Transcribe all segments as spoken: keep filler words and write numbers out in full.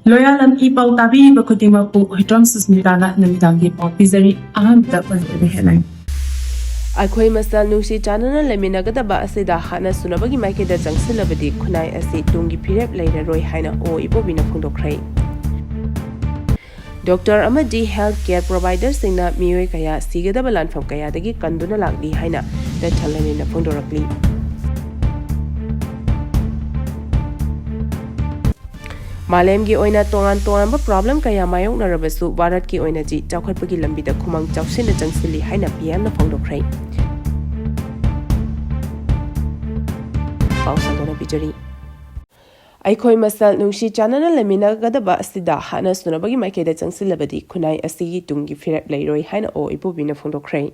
ꯂꯣꯌꯥꯂꯝ E ꯄꯥꯎ ꯇꯥꯕꯤꯔꯤꯕ ꯈꯨꯗꯤꯡꯃꯛꯄꯨ ꯍꯨꯏꯗ꯭ꯔꯣꯝ ꯁꯨꯁꯃꯤꯇꯥꯅ ꯅꯨꯃꯤꯗꯥꯡꯒꯤ ꯄꯥꯎ ꯄꯤꯖꯔꯤ꯫ ꯑꯍꯥꯟꯕꯗ ꯃꯔꯨꯑꯣꯏꯕ headline꯫ ꯑꯩꯈꯣꯏ ꯃꯁꯦꯜ ꯅꯨꯡꯁꯤ ꯆꯥꯟꯅꯅ ꯂꯩꯃꯤꯟꯅꯒꯗꯕ ꯑꯁꯤꯗ ꯍꯥꯠꯅ ꯁꯨꯅꯕꯒꯤ ꯃꯥꯏꯀꯩꯗ ꯆꯪꯁꯤꯜꯂꯕꯗꯤ ꯈꯨꯟꯅꯥꯏ ꯑꯁꯤ ꯇꯨꯡꯒꯤ ꯐꯤꯔꯦꯞ ꯂꯩꯔꯔꯣꯏ ꯍꯥꯏꯅ ꯑꯣ ꯏꯕꯣꯕꯤꯅ ꯐꯣꯡꯗꯣꯛꯈ꯭ꯔꯦ꯫ ꯗꯣꯛꯇꯔ ꯑꯃꯗꯤ health care providerꯁꯤꯡꯅ ꯃꯤꯑꯣꯏ ꯀꯌꯥ ꯁꯤꯒꯗꯕ ꯂꯥꯟꯐꯝ ꯀꯌꯥꯗꯒꯤ ꯀꯟꯗꯨꯅ ꯂꯥꯛꯂꯤ ꯍꯥꯏꯅ ꯗꯥꯛꯇꯔ ꯂꯦꯅꯤꯟꯅ ꯐꯣꯡꯗꯣꯔꯛꯂꯤ꯫ ꯃꯥꯂꯦꯝꯒꯤ ꯑꯣꯏꯅ ꯇꯣꯉꯥꯟ ꯇꯣꯉꯥꯟꯕ problem ꯀꯌꯥ ꯃꯥꯌꯣꯛꯅꯔꯕꯁꯨ ꯚꯥꯔꯠꯀꯤ ꯑꯣꯏꯅꯗꯤ ꯆꯥꯎꯈꯠꯄꯒꯤ ꯂꯝꯕꯤꯗ ꯈꯨꯃꯥꯡ ꯆꯥꯎꯁꯤꯟꯅ ꯆꯪꯁꯤꯜꯂꯤ ꯍꯥꯏꯅ ꯄꯤ ꯑꯦꯝꯅ ꯐꯣꯡꯗꯣꯛꯈ꯭ꯔꯦ꯫ ꯄꯥꯎ ꯁꯟꯗꯣꯛꯅ ꯄꯤꯖꯔꯤ꯫ ꯑꯩꯈꯣꯏ ꯃꯁꯦꯜ ꯅꯨꯡꯁꯤ ꯆꯥꯟꯅꯅ ꯂꯩꯃꯤꯟꯅꯒꯗꯕ ꯑꯁꯤꯗ ꯍꯥꯠꯅ ꯁꯨꯅꯕꯒꯤ ꯃꯥꯏꯀꯩꯗ ꯆꯪꯁꯤꯜꯂꯕꯗꯤ ꯈꯨꯟꯅꯥꯏ ꯑꯁꯤꯒꯤ ꯇꯨꯡꯒꯤ ꯐꯤꯔꯦꯞ ꯂꯩꯔꯣꯏ ꯍꯥꯏꯅ ꯑꯣ ꯏꯕꯣꯕꯤꯅ ꯐꯣꯡꯗꯣꯛꯈ꯭ꯔꯦ꯫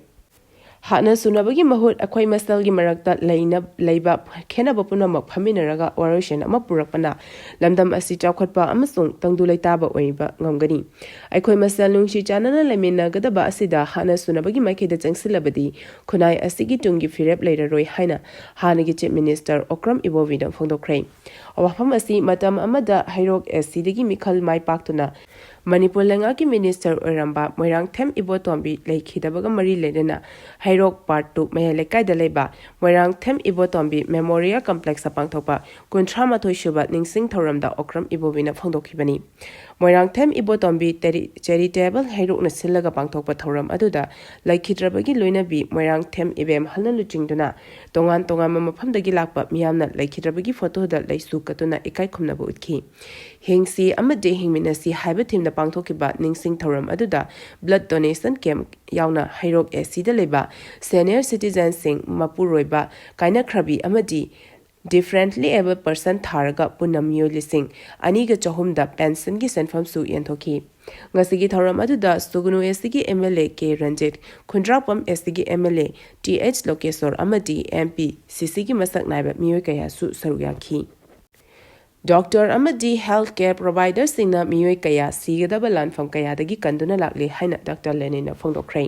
ꯍꯥꯠꯅ ꯁꯨꯅꯕꯒꯤ ꯃꯍꯨꯠ ꯑꯩꯈꯣꯏ ꯃꯁꯦꯜꯒꯤ ꯃꯔꯛꯇ ꯂꯩꯅ-, ꯂꯩꯕ ꯈꯦꯠꯅꯕ ꯄꯨꯝꯅꯃꯛ ꯐꯝꯃꯤꯟꯅꯔꯒ ꯋꯥꯔꯣꯏꯁꯤꯟ ꯑꯃ ꯄꯨꯔꯛꯄꯅ ꯂꯝꯗꯝ ꯑꯁꯤ ꯆꯥꯎꯈꯠꯄ ꯑꯃꯁꯨꯡ ꯇꯪꯗꯨ ꯂꯩꯇꯥꯕ ꯑꯣꯏꯕ ꯉꯝꯒꯅꯤ꯫ ꯑꯩꯈꯣꯏ ꯃꯁꯦꯜ ꯅꯨꯡꯁꯤ ꯆꯥꯟꯅꯅ ꯂꯩꯃꯤꯟꯅꯒꯗꯕ ꯑꯁꯤꯗ ꯍꯥꯠꯅ ꯁꯨꯅꯕꯒꯤ ꯃꯥꯏꯀꯩꯗ ꯆꯪꯁꯤꯜꯂꯕꯗꯤ ꯈꯨꯟꯅꯥꯏ ꯑꯁꯤꯒꯤ ꯇꯨꯡꯒꯤ ꯐꯤꯔꯦꯞ ꯂꯩꯔꯔꯣꯏ ꯍꯥꯏꯅ ꯍꯥꯟꯅꯒꯤ Chief Minister ꯑꯣꯀ꯭ꯔꯝ ꯏꯕꯣꯕꯤꯅ ꯐꯣꯡꯗꯣꯛꯈ꯭ꯔꯦ꯫ ꯋꯥꯐꯝ ꯑꯁꯤ ꯃꯇꯝ ꯑꯃꯗ ꯍꯩꯔꯣꯛ ꯑꯦꯁ ꯁꯤꯗꯒꯤ ꯃꯤꯈꯜ ꯃꯥꯏ ꯄꯥꯛꯇꯨꯅ ꯃꯅꯤꯄꯨꯔ ꯂꯩꯉꯥꯛꯀꯤ minister ꯑꯣꯏꯔꯝꯕ ꯃꯣꯏꯔꯥꯡꯊꯦꯝ ꯏꯕꯣꯇꯣꯝꯕꯤ ꯂꯩꯈꯤꯗꯕꯒ ꯃꯔꯤ ꯂꯩꯅꯅ ꯍꯩꯔꯣꯛ Part two ꯃꯌꯥꯏ ꯂꯩꯀꯥꯏꯗ ꯂꯩꯕ ꯃꯣꯏꯔꯥꯡꯊꯦꯝ ꯏꯕꯣꯇꯣꯝꯕꯤ Memorial Complexꯇ ꯄꯥꯡꯊꯣꯛꯄ ꯀꯨꯟꯊ꯭ꯔꯥ ꯃꯥꯊꯣꯏ ꯁꯨꯕ ꯅꯤꯡꯁꯤꯡ ꯊꯧꯔꯝꯗ ꯑꯣꯀ꯭ꯔꯝ ꯏꯕꯣꯕꯤꯅ ꯐꯣꯡꯗꯣꯛꯈꯤꯕꯅꯤ꯫ ꯃꯣꯏꯔꯥꯡꯊꯦꯝ ꯏꯕꯣꯇꯣꯝꯕꯤ ꯇꯦꯔꯤ-, Charitable ꯍꯩꯔꯣꯛꯅ ꯁꯤꯜꯂꯒ ꯄꯥꯡꯊꯣꯛꯄ ꯊꯧꯔꯝ ꯑꯗꯨꯗ ꯂꯩꯈꯤꯗ꯭ꯔꯕꯒꯤ ꯂꯣꯏꯅꯕꯤ ꯃꯣꯏꯔꯥꯡꯊꯦꯝ ꯏꯕꯦꯝꯍꯜꯅ ꯂꯨꯆꯤꯡꯗꯨꯅ ꯇꯣꯉꯥꯟ ꯇꯣꯉꯥꯟꯕ ꯃꯐꯝꯗꯒꯤ ꯂꯥꯛꯄ ꯃꯤꯌꯥꯝꯅ ꯂꯩꯈꯤꯗ꯭ꯔꯕꯒꯤ photoꯗ ꯂꯩꯁꯨ ꯀꯠꯇꯨꯅ ꯏꯀꯥꯏ ꯈꯨꯝꯅꯕ ꯎꯠꯈꯤ꯫ ꯍꯤꯡꯁꯤ ꯑꯃꯗꯤ ꯍꯤꯡꯃꯤꯟꯅꯁꯤ ꯍꯥꯏꯕ themeꯗ ꯄꯥꯡꯊꯣꯛꯈꯤꯕ ꯅꯤꯡꯁꯤꯡ ꯊꯧꯔꯝ ꯑꯗꯨꯗ blood donation camp ꯌꯥꯎꯅ ꯍꯩꯔꯣꯛ ꯑꯦꯁ ꯁꯤꯗ ꯂꯩꯕ senior citizenꯁꯤꯡ, ꯃꯄꯨꯔꯣꯏꯕ, ꯀꯥꯏꯅꯈ꯭ꯔꯕꯤ ꯑꯃꯗꯤ differently abled person ꯊꯥꯔꯒ ꯄꯨꯟꯅ ꯃꯤꯑꯣꯏ ꯂꯤꯁꯤꯡ ꯑꯅꯤꯒ ꯆꯍꯨꯝꯗ pensionꯒꯤ ꯁꯦꯟꯐꯝꯁꯨ ꯌꯦꯟꯊꯣꯛꯈꯤ꯫ ꯉꯁꯤꯒꯤ ꯊꯧꯔꯝ ꯑꯗꯨꯗ ꯁꯨꯒꯅꯨ ꯑꯦꯁ ꯁꯤꯒꯤ M L A K Ranjit, ꯈꯨꯟꯗ꯭ꯔꯥꯛꯄꯝ ꯑꯦꯁ ꯁꯤꯒꯤ M L A T H Lokeshor ꯑꯃꯗꯤ ꯑꯦꯝ ꯄꯤ ꯁꯤ ꯁꯤꯒꯤ ꯃꯁꯛ ꯅꯥꯏꯕ ꯃꯤꯑꯣꯏ ꯀꯌꯥꯁꯨ ꯁꯔꯨꯛ ꯌꯥꯈꯤ꯫ ꯗꯣꯛꯇꯔ ꯑꯃꯗꯤ health care providerꯁꯤꯡꯅ ꯃꯤꯑꯣꯏ ꯀꯌꯥ ꯁꯤꯒꯗꯕ ꯂꯥꯟꯐꯝ ꯀꯌꯥꯗꯒꯤ ꯀꯟꯗꯨꯅ ꯂꯥꯛꯂꯤ ꯍꯥꯏꯅ ꯗꯥꯛꯇꯔ ꯂꯦꯅꯤꯟꯅ ꯐꯣꯡꯗꯣꯛꯈ꯭ꯔꯦ꯫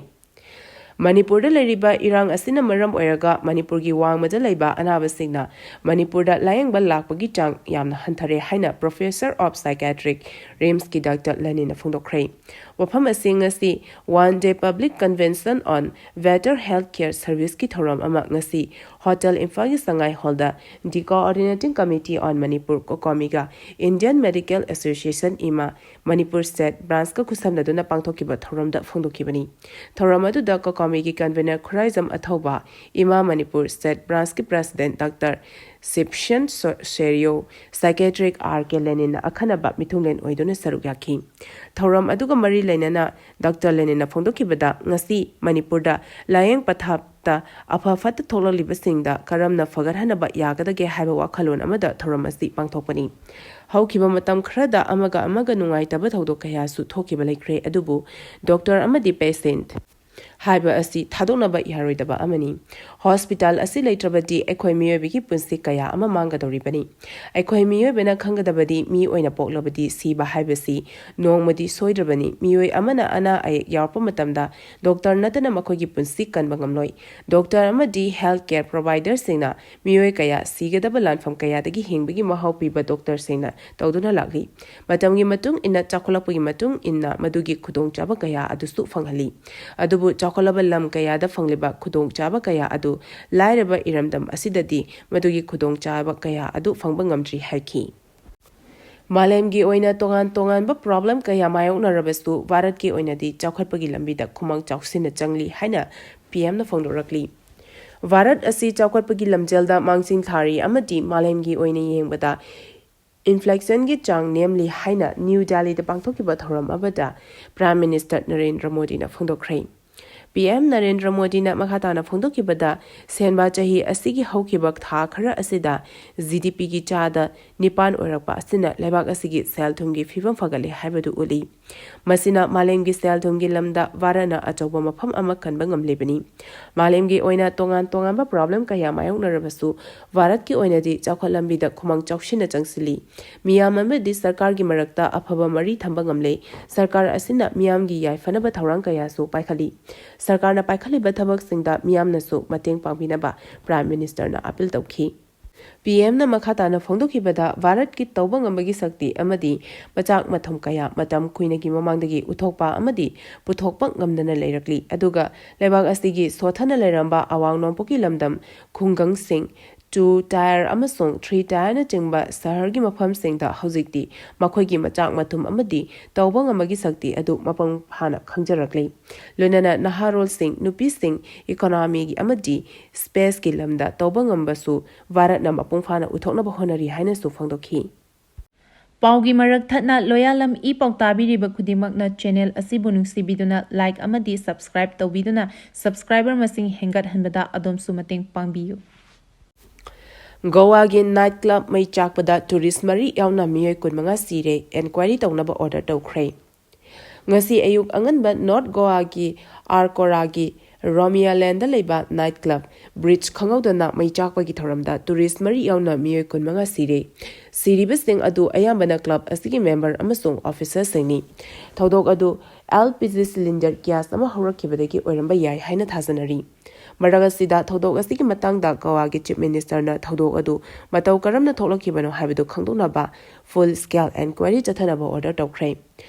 ꯃꯅꯤꯄꯨꯔꯗ ꯂꯩꯔꯤꯕ ꯏꯔꯥꯡ ꯑꯁꯤꯅ ꯃꯔꯝ ꯑꯣꯏꯔꯒ ꯃꯅꯤꯄꯨꯔꯒꯤ ꯋꯥꯡꯃꯗ ꯂꯩꯕ ꯑꯅꯥꯕꯁꯤꯡꯅ ꯃꯅꯤꯄꯨꯔꯗ ꯂꯥꯌꯦꯡꯕ ꯂꯥꯛꯄꯒꯤ ꯆꯥꯡ ꯌꯥꯝꯅ ꯍꯟꯊꯔꯦ ꯍꯥꯏꯅ Professor of Psychiatric, RIMSꯀꯤ Doctor ꯂꯦꯅꯤꯟꯅ ꯐꯣꯡꯗꯣꯛꯈ꯭ꯔꯦ꯫ ꯋꯥꯐꯝ ꯑꯁꯤ ꯉꯁꯤ One Day Public Convention on Better Health Care Serviceꯀꯤ ꯊꯧꯔꯝ ꯑꯃ ꯉꯁꯤ Hotel ꯏꯝꯐꯥꯜꯒꯤ ꯁꯉꯥꯏ ꯍꯣꯜꯗ The Coordinating Committee on Manipur, COCOMIꯒ Indian Medical Association, IMA, Manipur State Branchꯀ ꯈꯨꯠꯁꯝꯅꯗꯨꯅ ꯄꯥꯡꯊꯣꯛꯈꯤꯕ ꯊꯧꯔꯝꯗ ꯐꯣꯡꯗꯣꯛꯈꯤꯕꯅꯤ꯫ ꯊꯧꯔꯝ ꯑꯗꯨꯗ COCOMIꯒꯤ convener Khuraijam ꯑꯊꯧꯕ, IMA Manipur State Branchꯀꯤ President Doctor ꯁꯤꯞꯁꯟ ꯁꯣ-, ꯁꯦꯔꯤꯌꯣ, Psychiatric R K ꯂꯦꯅꯤꯟꯅ ꯑꯈꯟꯅꯕ ꯃꯤꯊꯨꯡꯂꯦꯟ ꯑꯣꯏꯗꯨꯅ ꯁꯔꯨꯛ ꯌꯥꯈꯤ꯫ ꯊꯧꯔꯝ ꯑꯗꯨꯒ ꯃꯔꯤ ꯂꯩꯅꯅ Doctor ꯂꯦꯅꯤꯟꯅ ꯐꯣꯡꯗꯣꯛꯈꯤꯕꯗ, ꯉꯁꯤ ꯃꯅꯤꯄꯨꯔꯗ ꯂꯥꯌꯦꯡ ꯄꯊꯥꯞꯇ ꯑꯐ ꯐꯠꯇ ꯊꯣꯛꯂꯛꯂꯤꯕꯁꯤꯡꯗ ꯀꯔꯝꯅ ꯐꯒꯠꯍꯟꯅꯕ ꯌꯥꯒꯗꯒꯦ ꯍꯥꯏꯕ ꯋꯥꯈꯜꯂꯣꯟ ꯑꯃꯗ ꯊꯧꯔꯝ ꯑꯁꯤ ꯄꯥꯡꯊꯣꯛꯄꯅꯤ꯫ ꯍꯧꯈꯤꯕ ꯃꯇꯝ ꯈꯔꯗ ꯑꯃꯒ ꯑꯃꯒ ꯅꯨꯡꯉꯥꯏꯇꯕ ꯊꯧꯗꯣꯛ ꯀꯌꯥꯁꯨ ꯊꯣꯛꯈꯤꯕ ꯂꯩꯈ꯭ꯔꯦ, ꯑꯗꯨꯕꯨ doctor ꯑꯃꯗꯤ patient ꯍꯥꯏꯕ ꯑꯁꯤ ꯊꯥꯗꯣꯛꯅꯕ ꯌꯥꯔꯣꯏꯗꯕ ꯑꯃꯅꯤ꯫ Hospital ꯑꯁꯤ ꯂꯩꯇ꯭ꯔꯕꯗꯤ ꯑꯩꯈꯣꯏ ꯃꯤꯑꯣꯏꯕꯒꯤ ꯄꯨꯟꯁꯤ ꯀꯌꯥ ꯑꯃ ꯃꯥꯡꯒꯗꯧꯔꯤꯕꯅꯤ꯫ ꯑꯩꯈꯣꯏ ꯃꯤꯑꯣꯏꯕꯅ ꯈꯪꯒꯗꯕꯗꯤ ꯃꯤ ꯑꯣꯏꯅ ꯄꯣꯛꯂꯕꯗꯤ ꯁꯤꯕ ꯍꯥꯏꯕꯁꯤ ꯅꯣꯡꯃꯗꯤ ꯁꯣꯏꯗ꯭ꯔꯕꯅꯤ꯫ ꯃꯤꯑꯣꯏ ꯑꯃꯅ ꯑꯅꯥ ꯑꯌꯦꯛ ꯌꯥꯎꯔꯛꯄ ꯃꯇꯝꯗ doctor ꯅꯠꯇꯅ ꯃꯈꯣꯏꯒꯤ ꯄꯨꯟꯁꯤ ꯀꯟꯕ ꯉꯝꯂꯣꯏ꯫ Doctor ꯑꯃꯗꯤ health care providerꯁꯤꯡꯅ ꯃꯤꯑꯣꯏ ꯀꯌꯥ ꯁꯤꯒꯗꯕ ꯂꯥꯟꯐꯝ ꯀꯌꯥꯗꯒꯤ ꯍꯤꯡꯕꯒꯤ ꯃꯍꯥꯎ ꯄꯤꯕ doctorꯁꯤꯡꯅ ꯇꯧꯗꯨꯅ ꯂꯥꯛꯂꯤ꯫ ꯃꯇꯝꯒꯤ ꯃꯇꯨꯡ ꯏꯟꯅ, ꯆꯥꯎꯈꯠꯂꯛꯄꯒꯤ ꯃꯇꯨꯡ ꯏꯟꯅ ꯃꯗꯨꯒꯤ ꯈꯨꯗꯣꯡꯆꯥꯕ ꯀꯌꯥ ꯑꯗꯨꯁꯨ ꯐꯪꯍꯜꯂꯤ꯫ ꯑꯗꯨꯕꯨ ꯆꯥꯎꯈꯠꯂꯕ ꯂꯝ ꯀꯌꯥꯗ ꯐꯪꯂꯤꯕ ꯈꯨꯗꯣꯡꯆꯥꯕ ꯀꯌꯥ ꯑꯗꯨ ꯂꯥꯏꯔꯕ ꯏꯔꯝꯗꯝ ꯑꯁꯤꯗꯗꯤ ꯃꯗꯨꯒꯤ ꯈꯨꯗꯣꯡꯆꯥꯕ ꯀꯌꯥ ꯑꯗꯨ ꯐꯪꯕ ꯉꯝꯗ꯭ꯔꯤ ꯍꯥꯏꯈꯤ꯫ ꯃꯥꯂꯦꯝꯒꯤ ꯑꯣꯏꯅ ꯇꯣꯉꯥꯟ ꯇꯣꯉꯥꯟꯕ problem ꯀꯌꯥ ꯃꯥꯌꯣꯛꯅꯔꯕꯁꯨ, ꯚꯥꯔꯠꯀꯤ ꯑꯣꯏꯅꯗꯤ ꯆꯥꯎꯈꯠꯄꯒꯤ ꯂꯝꯕꯤꯗ ꯈꯨꯃꯥꯡ ꯆꯥꯎꯁꯤꯟꯅ ꯆꯪꯂꯤ ꯍꯥꯏꯅ PMꯅ ꯐꯣꯡꯗꯣꯔꯛꯂꯤ꯫ ꯚꯥꯔꯠ ꯑꯁꯤ ꯆꯥꯎꯈꯠꯄꯒꯤ ꯂꯝꯖꯦꯜꯗ ꯃꯥꯡꯖꯤꯜ ꯊꯥꯔꯤ ꯑꯃꯗꯤ ꯃꯥꯂꯦꯝꯒꯤ ꯑꯣꯏꯅ ꯌꯦꯡꯕꯗ inflationꯒꯤ ꯆꯥꯡ ꯅꯦꯝꯂꯤ ꯍꯥꯏꯅ ꯅ꯭ꯌꯨ ꯗꯦꯜꯂꯤꯗ ꯄꯥꯡꯊꯣꯛꯈꯤꯕ ꯊꯧꯔꯝ ꯑꯃꯗ Prime Minister ꯅꯔꯦꯟꯗ꯭ꯔ ꯃꯣꯗꯤꯅ ꯐꯣꯡꯗꯣꯛꯈ꯭ꯔꯦ꯫ PM ꯅꯔꯦꯟꯗ꯭ꯔ ꯃꯣꯗꯤꯅ ꯃꯈꯥ ꯇꯥꯅ ꯐꯣꯡꯗꯣꯛꯈꯤꯕꯗ, ꯁꯦꯟꯕꯥ ꯆꯍꯤ ꯑꯁꯤꯒꯤ ꯍꯧꯈꯤꯕ ꯊꯥ ꯈꯔ ꯑꯁꯤꯗ GDPꯒꯤ ꯆꯥꯗ ꯅꯤꯄꯥꯟ ꯑꯣꯏꯔꯛꯄ ꯑꯁꯤꯅ ꯂꯩꯕꯥꯛ ꯑꯁꯤꯒꯤ ꯁꯦꯜ ꯊꯨꯝꯒꯤ ꯐꯤꯕꯝ ꯐꯒꯠꯂꯦ ꯍꯥꯏꯕꯗꯨ ꯎꯠꯂꯤ꯫ ꯃꯁꯤꯅ ꯃꯥꯂꯦꯝꯒꯤ ꯁꯦꯜ ꯊꯨꯝꯒꯤ ꯂꯝꯗ ꯚꯥꯔꯠꯅ ꯑꯆꯧꯕ ꯃꯐꯝ ꯑꯃ ꯀꯟꯕ ꯉꯝꯂꯤꯕꯅꯤ꯫ ꯃꯥꯂꯦꯝꯒꯤ ꯑꯣꯏꯅ ꯇꯣꯉꯥꯟ ꯇꯣꯉꯥꯟꯕ problem ꯀꯌꯥ ꯃꯥꯌꯣꯛꯅꯔꯕꯁꯨ, ꯚꯥꯔꯠꯀꯤ ꯑꯣꯏꯅꯗꯤ ꯆꯥꯎꯈꯠ ꯂꯝꯕꯤꯗ ꯈꯨꯃꯥꯡ ꯆꯥꯎꯁꯤꯟꯅ ꯆꯪꯁꯤꯜꯂꯤ꯫ ꯃꯤꯌꯥꯝ ꯑꯃꯗꯤ ꯁꯔꯀꯥꯔꯒꯤ ꯃꯔꯛꯇ ꯑꯐꯕ ꯃꯔꯤ ꯊꯝꯕ ꯉꯝꯂꯦ꯫ ꯁꯔꯀꯥꯔ ꯑꯁꯤꯅ ꯃꯤꯌꯥꯝꯒꯤ ꯌꯥꯏꯐꯅꯕ ꯊꯧꯔꯥꯡ ꯀꯌꯥꯁꯨ ꯄꯥꯏꯈꯠꯂꯤ꯫ ꯁꯔꯀꯥꯔꯅ ꯄꯥꯏꯈꯠꯂꯤꯕ ꯊꯕꯛꯁꯤꯡꯗ ꯃꯤꯌꯥꯝꯅꯁꯨ ꯃꯇꯦꯡ ꯄꯥꯡꯕꯤꯅꯕ Prime Minister ꯅ appeal ꯇꯧꯈꯤ꯫ ꯄꯤ ꯑꯦꯝꯅ ꯃꯈꯥ ꯇꯥꯅ ꯐꯣꯡꯗꯣꯛꯈꯤꯕꯗ, ꯚꯥꯔꯠꯀꯤ ꯇꯧꯕ ꯉꯝꯕꯒꯤ ꯁꯛꯇꯤ ꯑꯃꯗꯤ ꯃꯆꯥꯛ ꯃꯊꯨꯝ ꯀꯌꯥ ꯃꯇꯝ ꯀꯨꯏꯅꯒꯤ ꯃꯃꯥꯡꯗꯒꯤ ꯎꯠꯊꯣꯛꯄ ꯑꯃꯗꯤ ꯄꯨꯊꯣꯛꯄ ꯉꯝꯗꯅ ꯂꯩꯔꯛꯂꯤ, ꯑꯗꯨꯒ ꯂꯩꯕꯥꯛ ꯑꯁꯤꯒꯤ ꯁꯣꯠꯊꯅ ꯂꯩꯔꯝꯕ ꯑꯋꯥꯡ ꯅꯣꯡꯄꯣꯛꯀꯤ ꯂꯝꯗꯝ ꯈꯨꯡꯒꯪꯁꯤꯡ, two tier ꯑꯃꯁꯨꯡ three tier ꯅꯆꯤꯡꯕ ꯁꯍꯔꯒꯤ ꯃꯐꯝꯁꯤꯡꯗ ꯍꯧꯖꯤꯛꯇꯤ ꯃꯈꯣꯏꯒꯤ ꯃꯆꯥꯛ ꯃꯊꯨꯝ ꯑꯃꯗꯤ ꯇꯧꯕ ꯉꯝꯕꯒꯤ ꯁꯛꯇꯤ ꯑꯗꯨ ꯃꯄꯨꯡ ꯐꯥꯅ ꯈꯪꯖꯔꯛꯂꯤ꯫ ꯂꯣꯏꯅꯅ ꯅꯍꯥꯔꯣꯜꯁꯤꯡ, ꯅꯨꯄꯤꯁꯤꯡ, economy ꯒꯤ ꯑꯃꯗꯤ space ꯀꯤ ꯂꯝꯗ ꯇꯧꯕ ꯉꯝꯕꯁꯨ ꯚꯥꯔꯠꯅ ꯃꯄꯨꯡ ꯐꯥꯅ ꯎꯠꯊꯣꯛꯅꯕ ꯍꯣꯠꯅꯔꯤ ꯍꯥꯏꯅꯁꯨ ꯐꯣꯡꯗꯣꯛꯈꯤ꯫ ꯄꯥꯎꯒꯤ ꯃꯔꯛ ꯊꯠꯅ ꯂꯣꯌꯥꯂꯝ ꯏ ꯄꯥꯎ ꯇꯥꯕꯤꯔꯤꯕ ꯈꯨꯗꯤꯡꯃꯛꯅ channel ꯑꯁꯤꯕꯨ ꯅꯨꯡꯁꯤꯕꯤꯗꯨꯅ like ꯑꯃꯗꯤ subscribe ꯇꯧꯕꯤꯗꯨꯅ subscriber ꯃꯁꯤꯡ ꯍꯦꯟꯒꯠꯍꯟꯕꯗ ꯑꯗꯣꯝꯁꯨ ꯃꯇꯦꯡ ꯄꯥꯡꯕꯤꯌꯨ꯫ ꯒꯣꯋꯥꯒꯤ night club ꯃꯩ ꯆꯥꯛꯄꯗ tourist ꯃꯔꯤ ꯌꯥꯎꯅ ꯃꯤꯑꯣꯏ ꯀꯨꯟꯃꯉꯥ ꯁꯤꯔꯦ, enquiry ꯇꯧꯅꯕ order ꯇꯧꯈ꯭ꯔꯦ꯫ ꯉꯁꯤ ꯑꯌꯨꯛ ꯑꯉꯟꯕ North ꯒꯣꯋꯥꯒꯤ ꯑꯥꯔꯀꯣꯔꯥꯒꯤ ꯔꯣꯃꯤꯌꯥꯂꯦꯟꯗ ꯂꯩꯕ night club Bridge ꯈꯪꯍꯧꯗꯅ ꯃꯩ ꯆꯥꯛꯄꯒꯤ ꯊꯧꯔꯝꯗ tourist ꯃꯔꯤ ꯌꯥꯎꯅ ꯃꯤꯑꯣꯏ ꯀꯨꯟꯃꯉꯥ ꯁꯤꯔꯦ꯫ ꯁꯤꯔꯤꯕꯁꯤꯡ ꯑꯗꯨ ꯑꯌꯥꯝꯕꯅ club ꯑꯁꯤꯒꯤ member ꯑꯃꯁꯨꯡ officer ꯁꯤꯡꯅꯤ꯫ ꯊꯧꯗꯣꯛ ꯑꯗꯨ L P G cylinder gas ꯑꯃ ꯍꯧꯔꯛꯈꯤꯕꯗꯒꯤ ꯑꯣꯏꯔꯝꯕ ꯌꯥꯏ ꯍꯥꯏꯅ ꯊꯥꯖꯅꯔꯤ꯫ ꯃꯔꯛ ꯑꯁꯤꯗ, ꯊꯧꯗꯣꯛ ꯑꯁꯤꯒꯤ ꯃꯇꯥꯡꯗ ꯒꯣꯋꯥꯒꯤ Chief Minister ꯅ ꯊꯧꯗꯣꯛ ꯑꯗꯨ ꯃꯇꯧ ꯀꯔꯝꯅ ꯊꯣꯛꯂꯛꯈꯤꯕꯅꯣ ꯍꯥꯏꯕꯗꯨ ꯈꯪꯗꯣꯛꯅꯕ full scale enquiry ꯆꯠꯊꯅꯕ order ꯇꯧꯈ꯭ꯔꯦ꯫